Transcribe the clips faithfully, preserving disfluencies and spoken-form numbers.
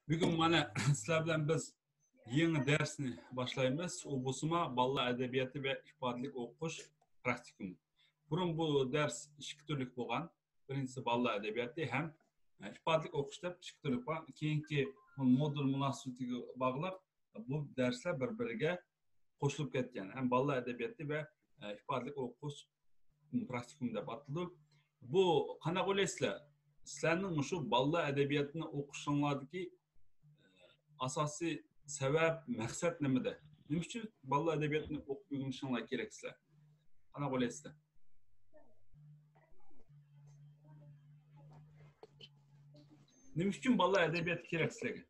بۈگۈن مانا سىلەر بىلەن بىز يېڭى دەرسنى باشلايمىز. ئۇ بولسىمۇ بالىلار ئەدەبىياتى ۋە ئىپادىلىك ئوقۇش پراكتىكۇمى. بۇرۇن بۇ دەرس ئىككى تۈرلۈك بولغان. بىرىنچىسى بالىلار ئەدەبىياتى ھەم ئىپادىلىك ئوقۇش دەپ ئىككى تۈرلۈك بولغان. كېيىنكى مودۇل مۇناسىۋىتىگە باغلىق بۇ دەرسلەر بىر-بىرىگە قوشۇلۇپ كەتكەن. ھەم بالىلار ئەدەبىياتى ۋە ئىپادىلىك ئوقۇش پراكتىكۇم دەپ ئاتىلىدۇ. بۇ قانداق ئويلايسىلەر؟ سىلەرنىڭ مۇشۇ بالىلار ئەدەبىياتىنى ئوقۇشۇڭلاردىكى ئاساسىي سەۋەب، مەقسەت نېمىدە؟ نېمە ئۈچۈن بالىلار ئەدەبىياتىنى ئوقۇپ ئۆگىنىشىڭلار كېرەك سىلەر؟ قانداق ئويلايسىلەر؟ نېمە ئۈچۈن بالىلار ئەدەبىياتى كېرەك سىلەرگە؟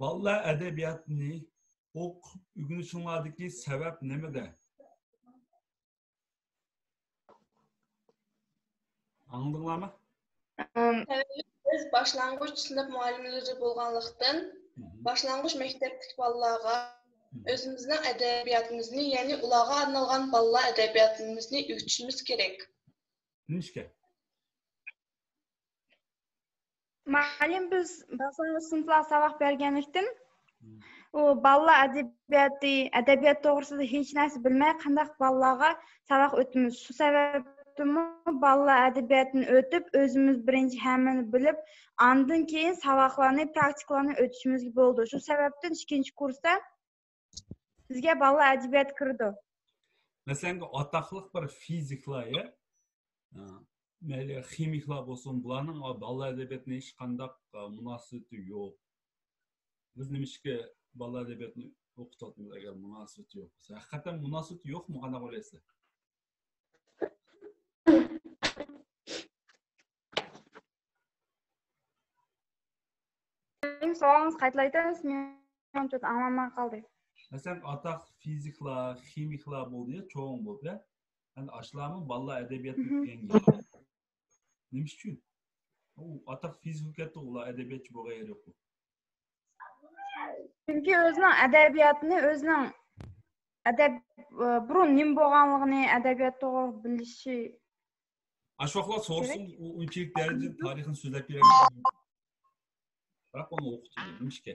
بالىلار ئەدەبىياتىنى ئوقۇپ ئۆگىنىشىڭلاردىكى سەۋەب نېمىدە؟ ئاڭلىدىڭلارمۇ؟ سەۋەبى بىز باشلانغۇچ سىنىپ مۇئەللىملىرى بولغانلىقتىن، باشلانغۇچ مەكتەپتىكى بالىلارغا ئۆزىمىزنىڭ ئەدەبىياتىمىزنى، يەنى ئۇلارغا ئارنالغان بالىلار ئەدەبىياتىمىزنى ئۆگىتىشىمىز كېرەك. نېمىشقا؟ مۇئەللىم، بىز باشلانغۇچ سىنىپلارغا ساۋاق بەرگەنلىكتىن، ئۇ بالىلار ئەدەبىياتى، ئەدەبىيات توغرىسىدا ھېچ نەرسە بىلمەي، قانداق بالىلارغا ساۋاق ئۆتىمىز؟ شۇ سەۋەبتىنمۇ بالىلار ئەدەبىياتىنى ئۆتۈپ، ئۆزىمىز بىرىنچى ھەممىنى بىلىپ، ئاندىن كېيىن ساۋاقلارنى، پراكتىكىلارنى ئۆتۈشىمىزگە بولىدۇ. شۇ سەۋەبتىن ئىككىنچى كۇرستا بىزگە بالىلار ئەدەبىياتى كىرىدۇ. مەسىلەن، ئاتاقلىق بىر فىزىكلار، يا، ئە، مەيلى خىمىكلار بولسۇن، بۇلارنىڭ بالىلار ئەدەبىياتىنى ھېچقانداق، ئە، مۇناسىۋىتى يوق. بىز نېمىشقا بالىلار ئەدەبىياتىنى ئوقۇتۇۋاتىمىز، ئەگەر مۇناسىۋىتى يوق بولسا؟ ھەقىقەتەن مۇناسىۋىتى يوقمۇ؟ قانداق ئويلايسىلەر؟ سوئالىڭىزنى قايتىلايتىڭىز، مېنىڭ ئۇنچە ئاڭلانماي قالدى. مەسىلەن، ئاتاق فىزىكلار، خىمىكلار بولدى، چوڭ بولدى. ئەمدى ئاشۇلارمۇ بالىلار ئەدەبىياتىنى ئۆگەنگەن. نېمە ئۈچۈن؟ ئۇ ئاتاق فىزىك بولۇپ كەتتى، ئۇلار ئەدەبىياتچى بولغان يېرى يوققۇ. چۈنكى ئۆزىنىڭ ئەدەبىياتىنى، ئۆزىنىڭ ئەدەب-، بۇرۇن نېمە بولغانلىقىنى، ئەدەبىيات توغرا بىلىشى. ئاشۇ ۋاقىتلار سورىسۇن، ئۇ ئۇنچىلىك دەرىجىدە تارىخنى سۆزلەپ بېرەلمەيدۇ. بىراق ئۇنى ئوقۇتىدۇ، نېمىشقا؟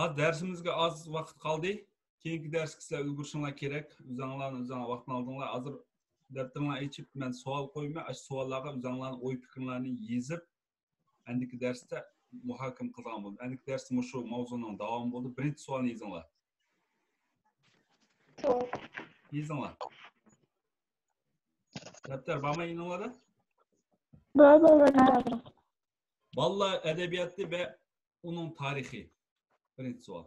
ھازىر دەرسىمىزگە ئاز ۋاقىت قالدى. كېيىنكى دەرسكە سىلەر ئۈلگۈرۈشۈڭلار كېرەك. ئۆزۈڭلارنى، ئۆزۈڭلار ۋاقتىنى ئالدىڭلار. ھازىر دەپتىرىڭلارنى ئېچىپ، مەن سوئال قويىمەن. ئاشۇ سوئاللارغا ئۆزۈڭلارنىڭ ئوي پىكرىڭلارنى يېزىپ، ئەندىكى دەرستە مۇھاكىمە قىلىدىغان بولدۇم. ئەندىكى دەرستە مۇشۇ ماۋزۇنىڭ داۋامى بولدى. بىرىنچى سوئالنى يېزىڭلار. يېزىڭلار. دەپتەر بارمۇ يېنىڭلاردا؟ بار، بار، بار. بالىلار ئەدەبىياتى ۋە ئۇنىڭ تارىخى. بىرىنچى سوئال.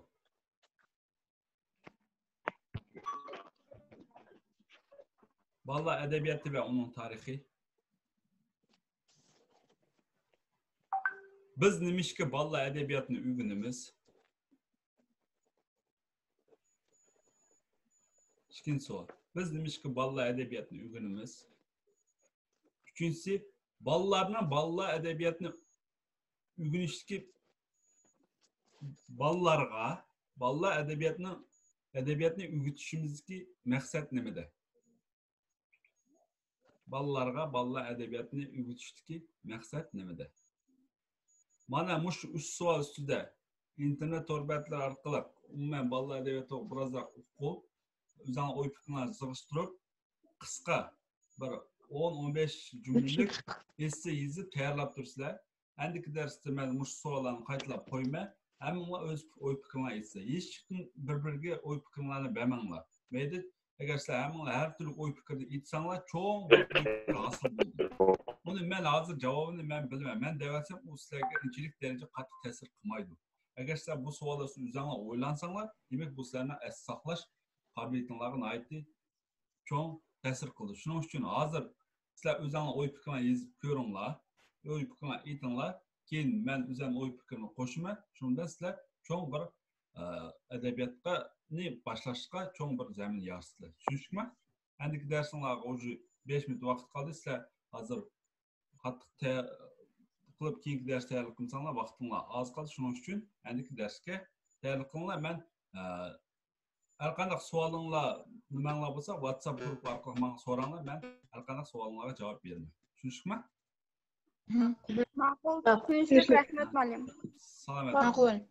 بالىلار ئەدەبىياتى ۋە ئۇنىڭ تارىخى. بىز نېمىشقا بالىلار ئەدەبىياتىنى ئۆگىنىمىز؟ ئىككىنچى سوئال. بىز نېمىشقا بالىلار ئەدەبىياتىنى ئۆگىنىمىز؟ ئۈچىنچىسى، بالىلارنىڭ بالىلار ئەدەبىياتىنى ئۆگىنىشتىكى، بالىلارغا بالىلار ئەدەبىياتىنىڭ، ئەدەبىياتنى ئۆگىتىشىمىزدىكى مەقسەت نېمىدە؟ بالىلارغا بالىلار ئەدەبىياتىنى ئۆگىتىشتىكى مەقسەت نېمىدە؟ مانا مۇشۇ ئۈچ سوئال ئۈستىدە ئىنتېرنېت تور بەتلىرى ئارقىلىق ئومۇمەن بالىلار ئەدەبىياتى توغرا بىرازراق ئوقۇپ، ئۆزۈڭلار ئوي پىكرىڭلارنى سىغىشتۇرۇپ، قىسقا بىر ئون، ئون بەش جۈملىلىك ئېسسېي يېزىپ تەييارلاپ تۇرىسىلەر. ئەندىكى دەرستە مەن مۇشۇ سوئاللارنى قايتىلاپ قويىمەن. ھەممىڭلار ئۆز ئوي پىكرىڭلارنى ئېيتسىلەر. ھېچكىم بىر-بىرىگە ئوي پىكرىڭلارنى بەرمەڭلار. مەيلى، ئەگەر سىلەر ھەممىڭلار ھەر تۈرلۈك ئوي پىكىرنى ئېيتساڭلار، چوڭ بىر ئوي پىكىر ھاسىل بولىدۇ. ئۇنى مەن ھازىر جاۋابىنى مەن بىلىمەن. مەن دەۋەتسەم، ئۇ سىلەرگە ئۇنچىلىك دەرىجە قاتتىق تەسىر قىلمايدۇ. ئەگەر سىلەر بۇ سوئاللار ئۈستىدە ئۆزۈڭلار ئويلانساڭلار، دېمەك، بۇ سىلەرنىڭ ئەستە ساقلاش قابىلىيىتىڭلارغا ناھايىتى چوڭ تەسىر قىلىدۇ. شۇنىڭ ئۈچۈن ھازىر سىلەر ئۆزۈڭلار ئوي پىكرىڭلارنى يېزىپ كۆرۈڭلار، ئوي پىكرىڭلارنى ئېيتىڭلار، كېيىن مەن ئۆزۈمنىڭ ئوي پىكرىمنى قوشىمەن. شۇنىڭ بىلەن سىلەر چوڭ بىر، ئە، ئەدەبىياتنى باشلاشقا چوڭ بىر زەمىن يارىتىسىلەر. چۈشىنىشتىڭلارمۇ؟ ئەندىكى دەرسىڭلارغا ئۇژې بەش مىنۇت ۋاقىت قالدى. سىلەر ھازىر قاتتىق تە-، قىلىپ كېيىنكى دەرس تەييارلىق قىلساڭلار، ۋاقتىڭلار ئاز قالدى. شۇنىڭ ئۈچۈن ئەندىكى دەرسكە تەييارلىق قىلىڭلار. مەن ئە، ھەر قانداق سوئالىڭلار، نېمەڭلار بولسا، ۋاتساپ گۇرۇپپا ئارقىلىق ماڭا سوراڭلار، مەن ھەر قانداق سوئالىڭلارغا جاۋاب بېرىمەن. چۈشىنىشلىكمۇ؟ ماقۇل. تونۇشتۇرۇش رەھمەت، مۇئەللىم. سالامەت. ماقۇل.